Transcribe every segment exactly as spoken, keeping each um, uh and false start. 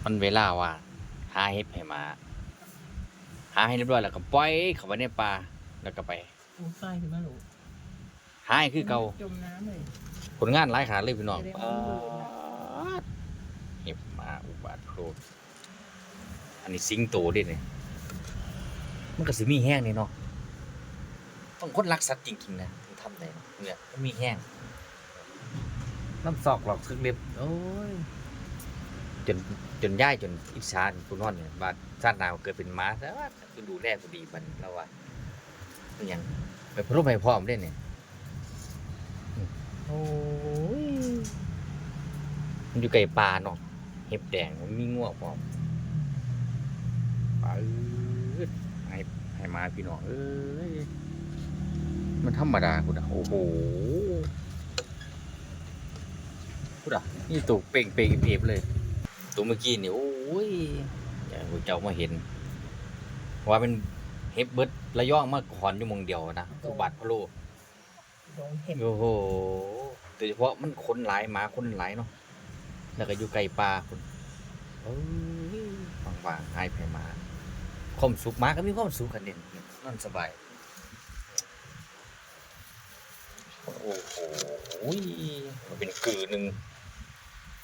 มันเวลาว่าง หาเห็ดให้หมา หาให้เรียบร้อยแล้วก็ปล่อยเข้าไปในป่า แล้วก็ไป โอ้ยตายถึงมาหลู หาให้คือเก่า จมน้ำเลย ผลงานหลายขนาดเลยพี่น้อง เดี๋ยว ป๊าด เห็บหมาอุบาทโพรด อันนี้สิงโตเด้เนี่ย มันก็สิมีแฮงนี่เนาะ ต้องคนรักสัตว์จริงๆนะ ถึงทำได้เนาะ เนี่ย มันมีแฮง น้ำซอกหลอกซอกเล็บ โอ้ย จน จนยาย จนอิจฉา กูนอนเนี่ย ว่าชาติหน้ากูเกิดเป็นหมาซะ คือดูแลกูดีบัดนี้ ลาวว่า อิหยัง ไปพะโล้ไปพร้อมเด้เนี่ย โอ้ย มันอยู่ใกล้ป่าเนาะ เห็บแดง มันมีงัวพร้อม ป๊าด ให้ ให้หมาพี่น้อง เอ้ย มันธรรมดาพุ้นน่ะ โอ้โห พุ้นน่ะ นี่ตัวเป่งๆ เอฟๆ เลย ตัวเมื่อกี้นี่ โอ้ย อยากให้พวกเจ้ามาเห็น ว่าเป็นเห็บเบิดระยองมาขอนอยู่หม่องเดียวนะ คือบัดพะโล้ ดงเห็ด โอ้โห โดยเฉพาะมันคนหลาย หมาคนหลายเนาะ แล้วก็อยู่ใกล้ป่าพุ้น เอ้ย ว่างๆ หาให้หมา ความสุข หมาก็มีความสุขกันเด่น นอนสบาย โอ้โห เป็นกือหนึ่ง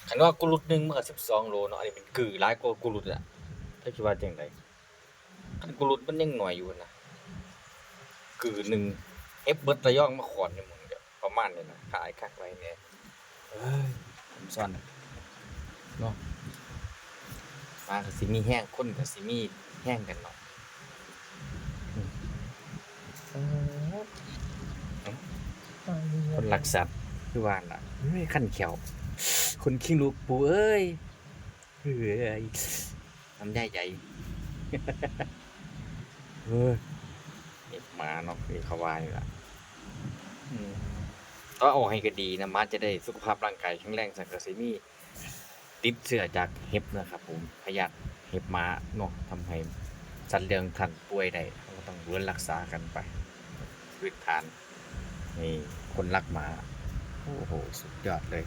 คันว่ากุลุตหนึ่งมันก็สิบสองโลเนาะ อันนี้เป็นกือหลายกว่ากุลุตอะ เจ้าคิดว่าจั่งใด คันกุลุตมันยังน้อยอยู่นะ กือหนึ่ง เห็บเบิดระยองมาขอนอยู่หม่องเดียว ประมาณนี้นะ ขายคักไว้เนี่ย เอ้ย ผมซ่อน เนาะ หมาก็สิมีแฮง คนก็สิมีแฮงกันเนาะ อืม ตายเลย คนรักสัตว์ คือว่าล่ะ เฮ้ย คันแข้ว คนขี้ลูกปู่เอ้ย เฮ้ย น้ำย่ายใหญ่ เฮ้ย เห็บหมาเนาะ เห็บเขาว่านี่ล่ะ อืม แต่ว่าออกให้ก็ดีนะ หมาจะได้สุขภาพร่างกายแข็งแรง สังกะสีมี ติดเชื้อจากเห็บนะครับผม พยาธิเห็บหมาเนาะ ทำให้สัตว์เลี้ยงท่านป่วยได้ เราก็ต้องดูแลรักษากันไป พื้นฐาน นี่ คนรักหมา โอ้โห สุดยอดเลย